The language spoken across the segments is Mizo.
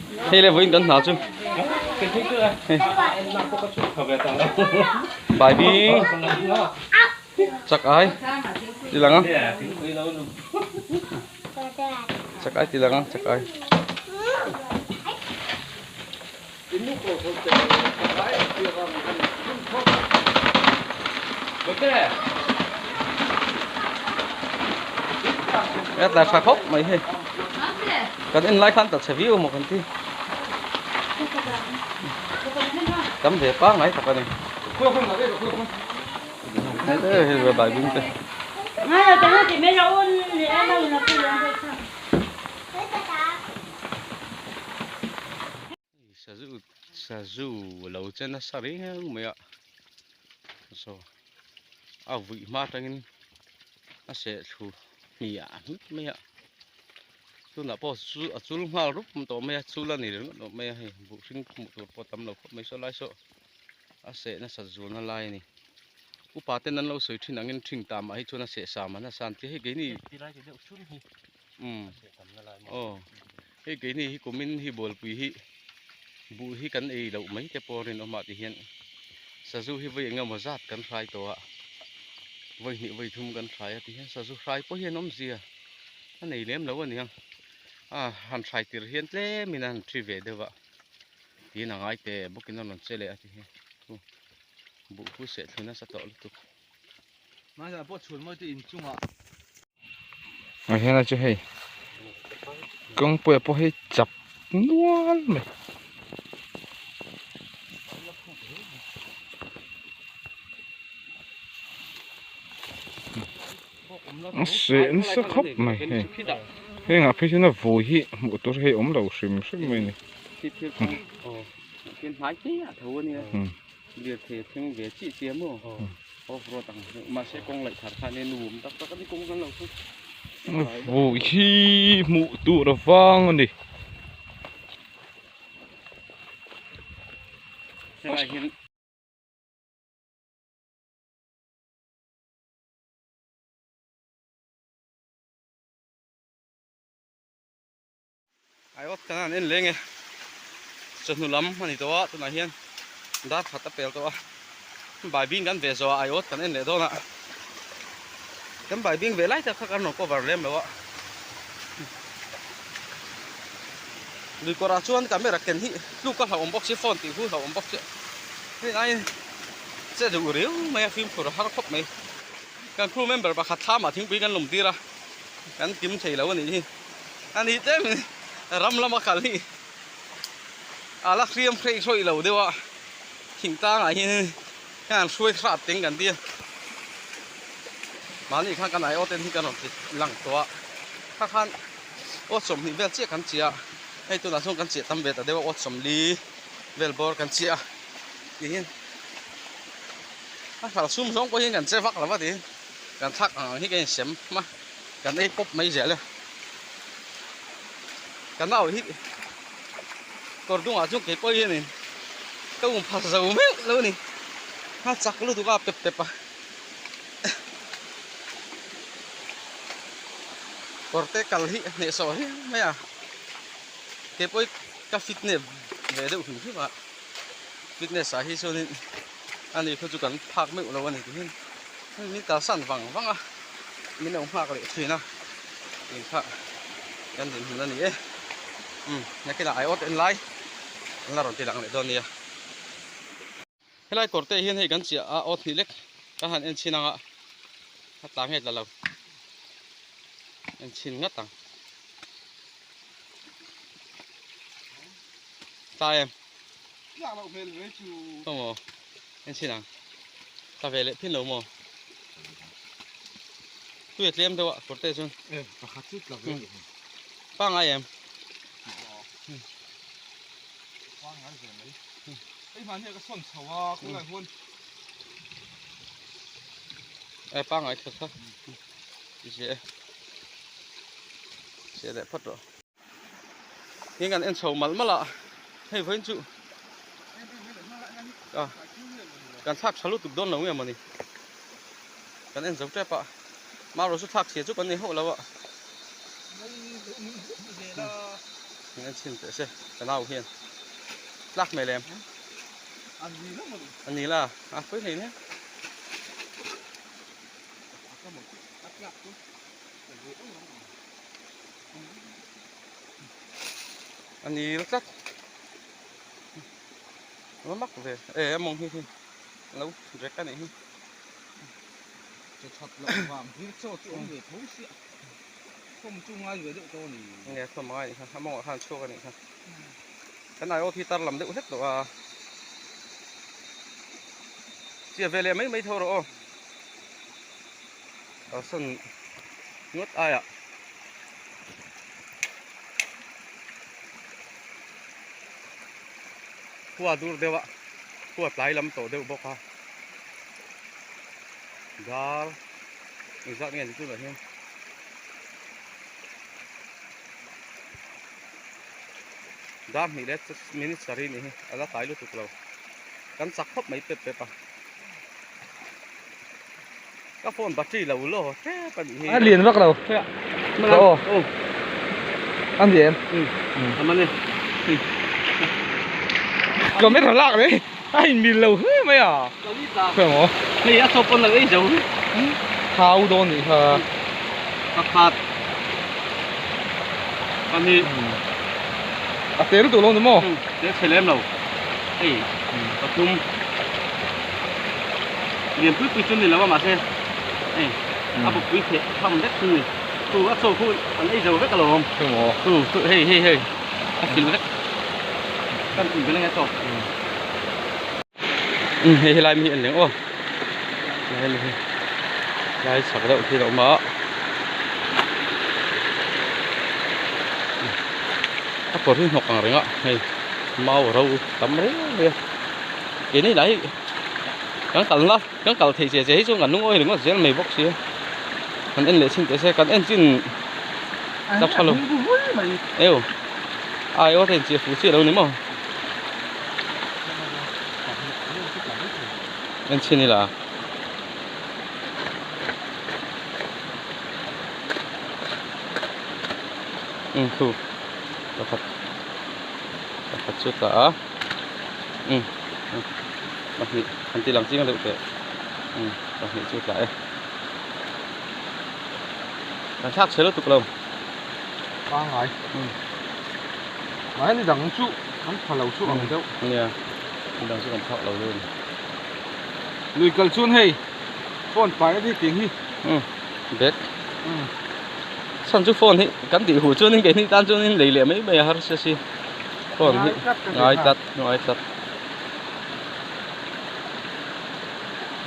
Hei le vawiin kan hna chu. Bai bing chak ai ti lang a. Chak ai ti lang a chak ai. Vet lai tha khawp mai hei kan en lai khan ta chhe viau maw kan ti tam ve pangngai tak a ni hei hei bai bing te. Sazu sazu lo che nasa reng mai a saw a vui hma atangin a seh thlu hniah hmit mai a tunah pawh chu a chul nghal rup tawh mai a chul a ni ringawt tawh mai a hei buh hring hmuh tur pawh a tam lo khawp mai saw lai saw a seh nasat zualna lai a ni upa ten an lo sawi thin angin ṭhing tah mah hi chuan a seh sa man a san tia hei keini umm aw. Hei keini hi kumin hi bualpui hi buh hi kan ei loh mai te pawh a rinawm a ti hian sazu hi vawi eng emaw zat kan hrai tawh a, vawi hnih vawi thum kan hrai a ti hian sazu hrai pawh hian awmzia a nei lem lo a niang a han hrai tir hian tlem in a han thi ve deuh a tiin a ngai teh bawkin a rawn che leh a ti hian buh khu seh thlu nasa tawh lutuk. Ah hian chu hei kawngpuia pawh hi chap nual mai. A seh nasa khawp mai hei hengah phei chuan a vawi hi hmuh tur hi a awm lo hrim hrim mai a ni. Lirthei a thleng ve chiah chiah maw? Off road ang chu mahse kawng laih thar khan in nuam tak tak a ni kawng kan lo chu. Vui hi hmuh tur a vang a ni. Helai hian Aiawt kan han en leng e chawhnu lam a ni tawh a tunah hian dar khat a pel tawh a bai bing kan ve zawh a aiawt kan en leh dawn a kan bai bing ve lai tak kha kan rawn cover lem lo a lui kawrah chuan camera ken hi tluk a hlauhawm bawk si phone tih hu hlauhawm bawk si hei aiin che duh riau mai a fimkhur a har khawp mai kan crew member pakhat thlamah thingpui kan lum tir a kan kim thei lo a nih hi. A ni tlem in ram lama kal hi a la hriam hrei hrawih lo deuh a, thingtlang ah hian hian hruai hrat teng kan ti a, mahni khan kan aiawt en hi kan rawn ti lang tawh a, kha khan awt sawmhnih vel chiah kan chiah a, hei tunah chuan kan chiah tam ve ta deuh a awt sawmli vel bawr kan chiah a tiin a hral sum zawng pawh hian kan che vak lo va tiin kan thlak ang ang hi kan insem a. Kan ei pawp mai zel e. Ka nau hi kawr dungah chuan kei pawh hianin ka um phal zo meuh lo a ni. A chak lutuk a pep pep a. Kawr te kal hi a hnehsawh hial mai a. Kei pawh hi ka fitness ve deuh hrim hrim a. Fitness ah hi chuanin ani khaw chu kan phak meuh lo a ni tihian min kalsan vang vang a. Min lo nghak leh thin a tih kha kan dinhmun a ni e umm nakinah aiawt en lai an la rawn ti lang leh dawn nia helai kawr te hian hei kan chiah a awt hnih lek kan han en chhin anga a tla nge tla lo en chhin ngat ang tla em maw en chhin ang tla ve leh phin lo maw. Tui a tlem deuh a kawr te chuan. E pakhat chu tla ve duh. Pangai em? Pangai ve mai. Hei hman hi ka sawn chho a khawlai huan. E pangai kha kha. I zia e. Zia leh phawt rawh. Tin kan en chho malh malh a hei vawiin chu a kan thlak tha lutuk dawn lo nge mawni kan en zo tep a marawh chu thlak chhia chu kan nei hauh lo a. Han en chhin teh se ka nau hian tlak mai lem a ni la a pawi hlei nia. A nil tlat a mak ve e a mawng hi hi a lo rek a nih hi. Chaw that loh vang hi chaw chu awm ve tho sia thawm chu ngai ve deuh tawh a ni. Nge thawm a ngai a nih kha a mawngah khan chhuak a nih kha kan aiawt hi tar lam deuh hlek tawh a chiah ve leh mai mai tho rawh aw kalsan ngawt aiah. Khua dur deuh a khua tlai lam tawh deuh bawk a dar engzat nge ni tunah hian dar hnih leh minute sarih nih hi a la tlai lutuk lo kan chak khawp mai pep pep a ka phone battery lo law tep a nih hi a lian vak lo aw a ni em a man e camera lak le a in mil lo hle mai a khawi maw hei a chaw pawn lo ei zo thau dawn nih kha pakhat pahnih a tel duh lo ni maw tel chhe lem lo hei pathum lian pui pui chu ni lo a mahse hei a bu pui theh tham vek chu ni chu a chaw khu an ei zo vek alawm chu chu hei hei hei a fil vek kan in vel ange chaw hei helai mi hi an leng aw helai mi hi lai chak deuh thil a awm a a kawr hi hnawk ang reng a hei mau ro tam reng mai a keini lah hi kan kalna kan kal theih che che hi chuan kan lungawi ringawt zel mai bawk sia kan en leh chhin teh se kan en chin la tha lo eu ai aw te in chiah fuh chiah lo ni maw en chhin ila um thu pakhat pakhat chu tah a um pahnih an ti lang chiang deuh teh um pahnih chu tla e kan thlak chhe lutuk lo pangai um mai ni dang chu kan pha lo chu ang deuh nia ni dang chu kan phak lo deuh a ni lui kal chuan hei phone pai a ni tih hi um bag um chhan chu phone hi kan tih huh chuanin keini tan chuanin lei leh mai mai a harsa si phone hi ngai tlat ngai tlat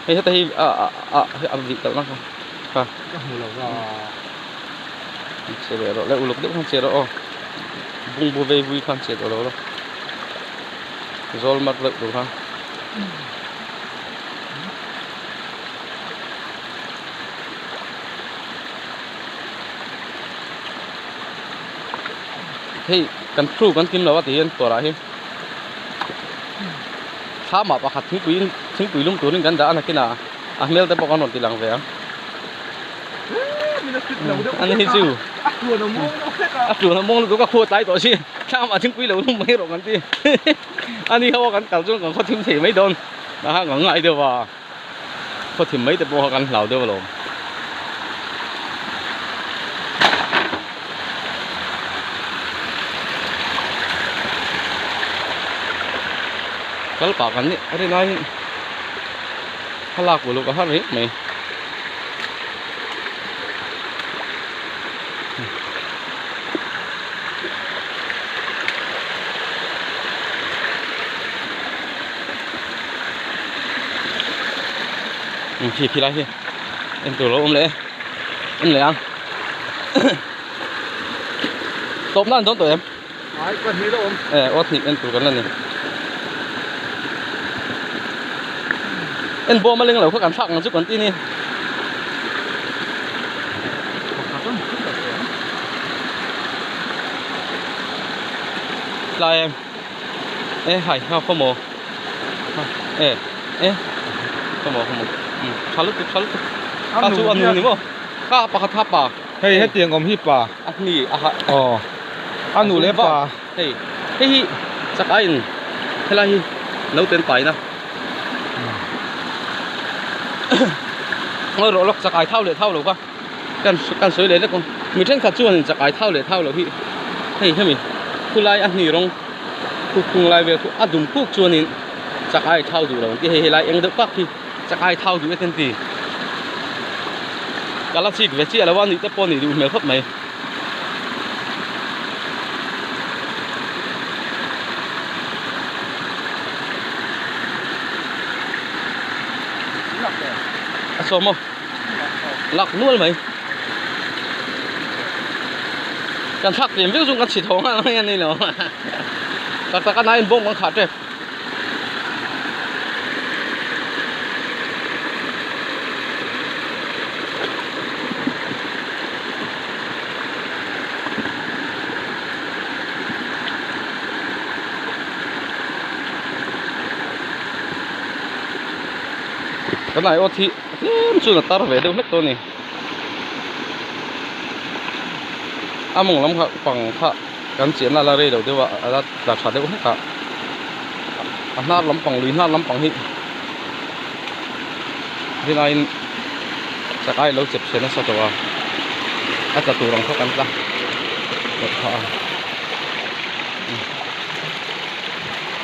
hei heta hi a a a a vih kalh na kha kha ka hmu lo va che leh rawh le uluk deuh khan che rawh aw bungbu vei vui khan che tawh lo la zawl mar deuh tur khan hei kan crew kan kim lo a ti hian kawrah hi thlamah pakhat thingpui thingpui lum turin kan dah a nakinah a hmel te pawh kan rawn ti lang ve ang ani hi chu a tluan a mawng lutuk a khuat tlai tawh si thlamah thingpui lo lum mai rawh kan ti ani ho a kan kal chuan kan khaw thim thei mai dawn a kan ngai deuh a. Khaw thim mai te pawh kha kan hlau deuh alawm. Kal pah kan nih a rin aiin thlalak uluk a har reng mai. Khi khi lai hi en tur lo awm leh e en leh ang tawp nan dawn tawh em ai pahnih la awm e aw hnih en tur kan la ni en bawm a leng lo kha kan thlak ang chu kan ti ni tlai em e hai ha khaw maw e e khaw maw khaw maw tha lutuk tha lutuk kha chu a nu ni maw kha pakhat kha pa hei hetiang awm hi pa a hni a ha aw a nu leh pa. Hei hei hi chak aiin helai hi naute an paina ngawi rawh lawk chak ai thau leh thau lo kha kan kan sawi leh lek ang mi thenkhat chuanin chak ai thau leh thau lo hi hei hemi khulai a hni rawng khu khung lai vel khu a dum kuk chuanin chak ai thau duh lo an ti hei helai eng deuh pak hi chak ai thau duh e te an ti ka la chik ve chiah lo a nih te pawh a nih duh hmel khawp mai. A sawm maw lak nual mai kan thlak tlem viau chung kan chhi tho nghal mai a ni lo tak tak a naiin bawng kan khah tep. Kan aiawt hi tlem chuan a tar ve deuh hlek tawh a ni a mawng lam kha pang kha kan chiahna la rei lo deuh a a la tla tha deuh hlek a a hnar lampang lui hnar lampang hi rinaiin chakai lo chep chhe nasa tawh a a tla tur ang kha kan tla tawh phah a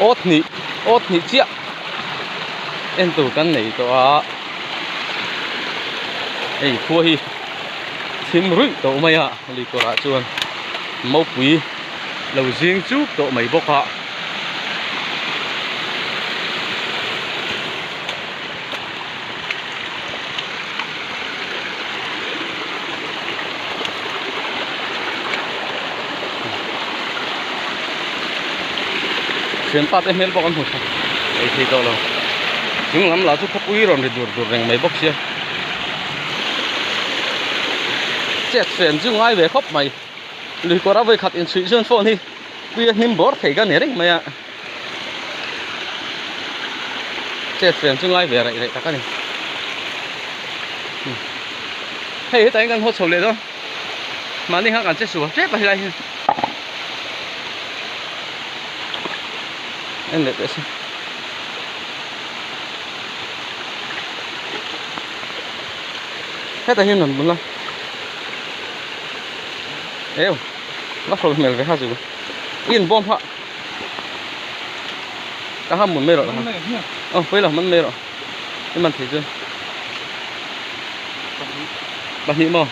awt hnih awt hnih chiah en tur kan nei tawh a hei khua hi thim ruih tawh mai a lui kawrah chuan mopui lo zing chuk tawh mai bawk a. Thianpa te hmel pawh kan hmu tha ei thei tawh lo chung lam lah chu khawpui rawn ri dur dur reng mai bawk sia chet fen chu ngai ve khawp mai lui kawr a vawi khat inchhuih chuan phone hi pui a hnim bawr thei ka ni reng mai a chet fen chu ngai ve raih raih tak a ni hei hetah hian kan haw chho leh dawn mahni khan kan che sual tep a helai hian en leh teh se. Hetah hian rawn bun la eu va hrawl hmel ve kha chu i in bawm kha ka ham mun mai rawh aw pawi lo man mai rawh i man thei chuan pahnih maw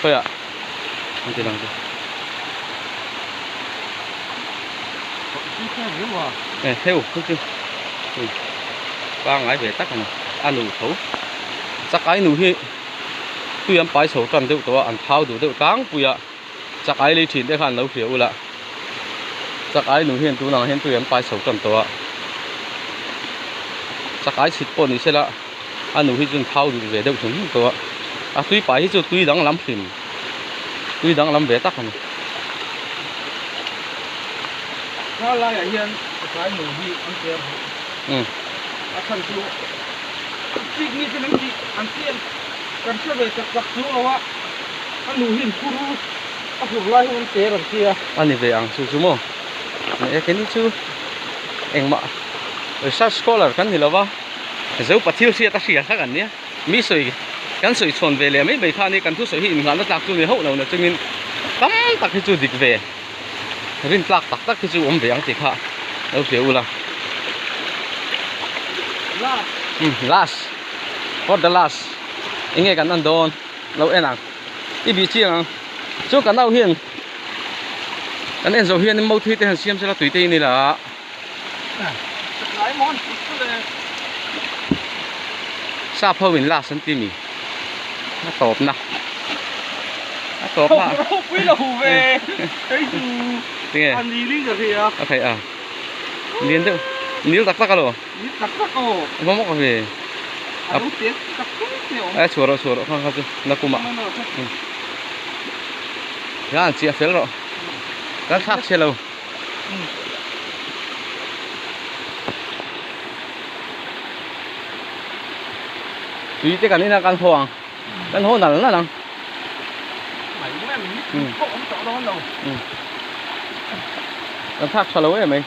khawiah an ti lang chu e heu chu chu pangai ve tak a ni a nu tho chakai nu hi tui an pai chho tan deuh tawh a an thau duh deuh tlangpui a chakai lei thin te khan an lo hria ula chakai nu hian tunah hian tui an pai chho tan tawh a chakai chhit pawh ni sela a nu hi chu an thau duh ve deuh thung thung tawh a a tui pai hi chu tui danglam hrim tui danglam ve tak a ni. Thalaiah hian chakai nu hi an ter duh. A chhan chu chik mi ten an tih an tih kan hre ve tak tak chu lo a a nu hi an phur a phur lai hian an ter an tia. A ni ve ang chu chu maw e keni chu engmah research scholar kan ni lo va Zopa thil hriat a hria hlak an nia mi sawi kan sawi chhawn ve leh mai mai kha a ni kan thusawi hi inngahna tlak chu ni hauh lo na chungin tam tak hi chu dik ve. Rin tlak tak tak hi chu awm ve ang tih kha lo hria ula. Last. For the last. Enge kan an dawn lo en ang. I bih chiang ang. Chu kan au hian kan en zo hian mo thui te han siam sela tui te in ila. Sap ho in last an ti mi. A tawp na. A tawp na. Ropui lo ve. Hei chu. Tinge. A nil in ka hria. A theih a. Lian deuh. Nil tak tak alo. Nil tak tak aw. Va mawk ve. A lo te tak tak te awm. A chhuah rawh chhuah rawh kha kha chu na kuma. Hian chiah fel rawh. Kan thlak chhe lo. Tui te kan ina kan haw ang. Kan haw nal nal ang. Kan thlak tha lo em mai.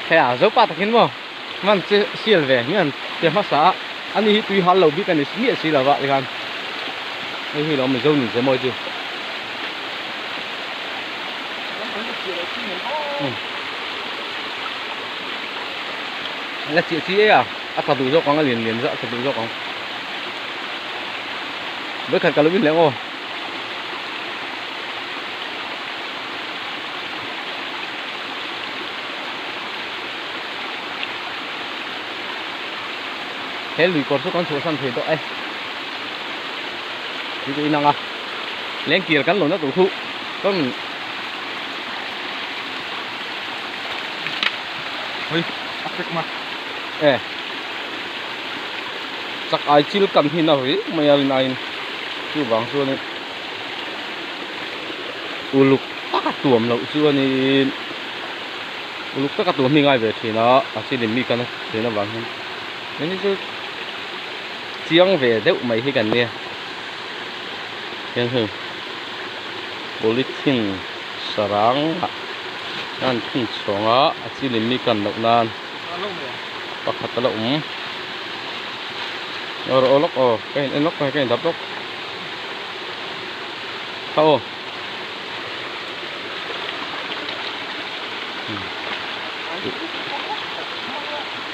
Hei a zopa takin maw man che sial ve hian che hmasa a ani hi tui hal lo bik ani miah si lova tikhan hei hi lo mizo nun che mawi chu. La chiah chi e a a tla duh zawk ang a lian lian zah a tla duh zawk ang vawikhat ka lo in leh ang aw. He lui kawr chu kan chhuahsan thei tawh e tih chu inang a lengkir kan lo na tur chu kan Hei a fek ma e chak ai chil kan hi na ri mai a rin aiin chuvang chuanin uluk taka tuam loh chuanin uluk taka tuam hi ngai ve thin a a chilin mi kan a thin avang hian engtin chu chiang ve deuh mai hi kan nia hian hei polythene sarang ah an phun chhawng a a chilin mi kan loh nan pakhat a la awm aw rawh aw lawk aw ka in en lawk ka in dap lawk kha aw.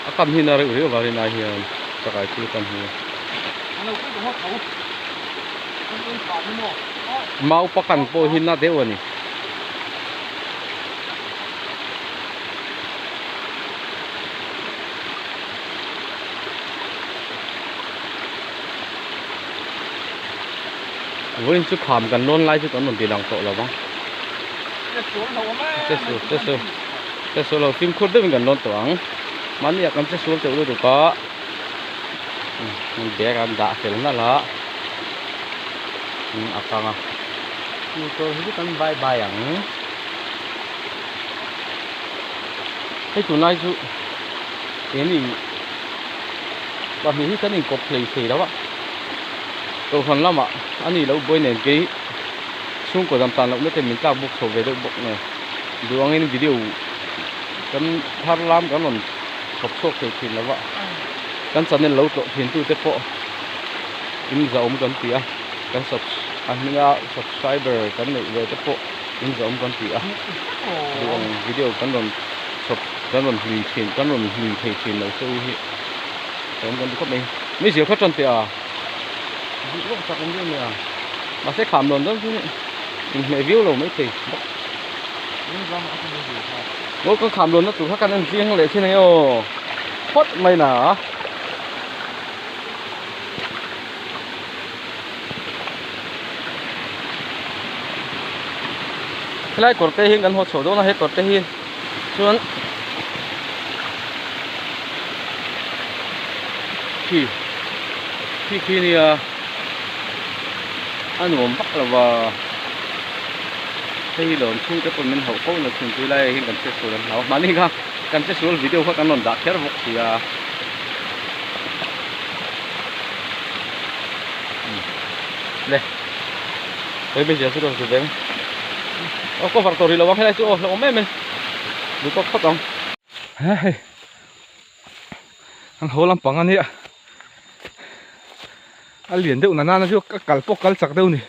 A kam hi na reuh riau varin ai hian chakai thil kam hi mau pakan pawh hi na deuh a ni. Vawiin chu kham kan lawn lai chu kan rawn ti lang tawh lo vang. Che su che su che su lo fimkhur deuhin kan lawn tawh ang. Mahni ah kan che sual teuh lutuk a bag an dah fel nalh a a kang a motor hi chu kan bye bye ang. Hei tunlai chu keini pahnih hi kan inkawp hlei thei lo a kohhran lamah a ni lo buai nen kei chhungkaw dam tan lohna te min tlak bawk chho ve deuh bawk nen duh angin video kan thar lam kan rawn chhawp chhuak thei thin lo va kan channel lo tlawh thin tute pawh in zahawm kan ti a kan subs a hminga subscriber kan neih ve te pawh in zahawm kan ti a duh ang video kan rawn chhawp kan rawn hlui thin kan rawn hlui thei thin lo che u hi zahawm kan ti khawp mai mi zir kha tan teh a duh vak chak awm viau mai a mahse kham lawn dawn chu inhmeh viau lo maithei bawk. Aw ka kham lawnna tur kha kan en chiang leh thin ang e aw phawt mai na. Helai kawr te hi kan haw chho dawn a he kawr te hi chuan khi khi khi nia a nuam vak lo va. Hei hi lawm chhungte pawn min hauh fo na chhun tui lai ah hian kan che sual an hlau mahni kha kan che sual video kha kan rawn dah kher bawk si a le hei hmeichhia chu rawn ti veng aw cover tawh rih lo ang helai chu aw hlauhawm em em duh tawk phawt ang. Hei an haw lampang ania a lian deuh nana na chu ka kal pawh kal chak deuh ni.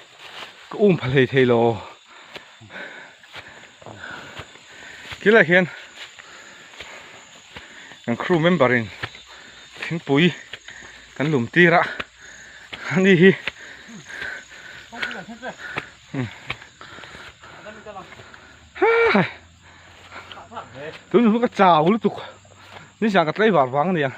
Ka um pha hlei thei lo Khilaiah hian kan crew member in thingpui kan lum tir a ani hi tun hun ka chau lutuk nizan ka tlai var vang aniang.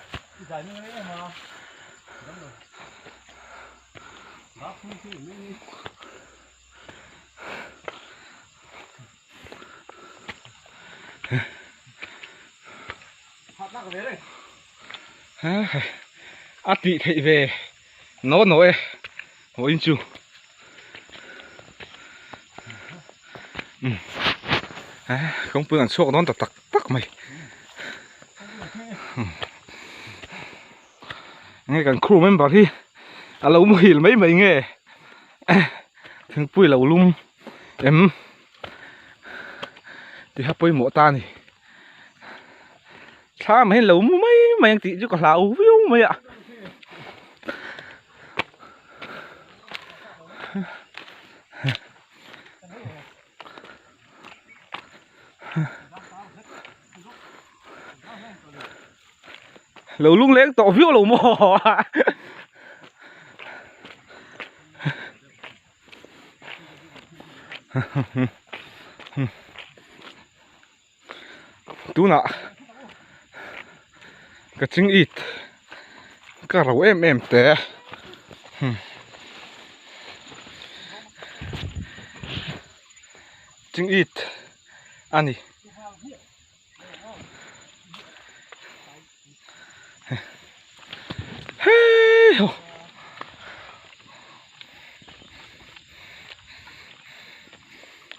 A tih theih ve naw naw e vawiin chu. Kawngpui an chhuak dawn ta tak tak mai. Nge kan crew member hi a lo muhil mai mai nge thingpui lo lum em tiha pawimawh ta a ni. Thla mai lo mu mai mai ang tih chu ka hlau viau mai a. Lo lungleng tawh viau lo maw. Tunah ka ching it ka ro em em te ching it a ni. Hei ho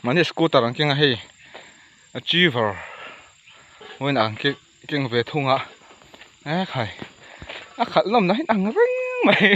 Mahni scooter ang keng a hei achiever vawiin ang keng keng ve thung a e khai a khalh nawm na hi ang reng mai.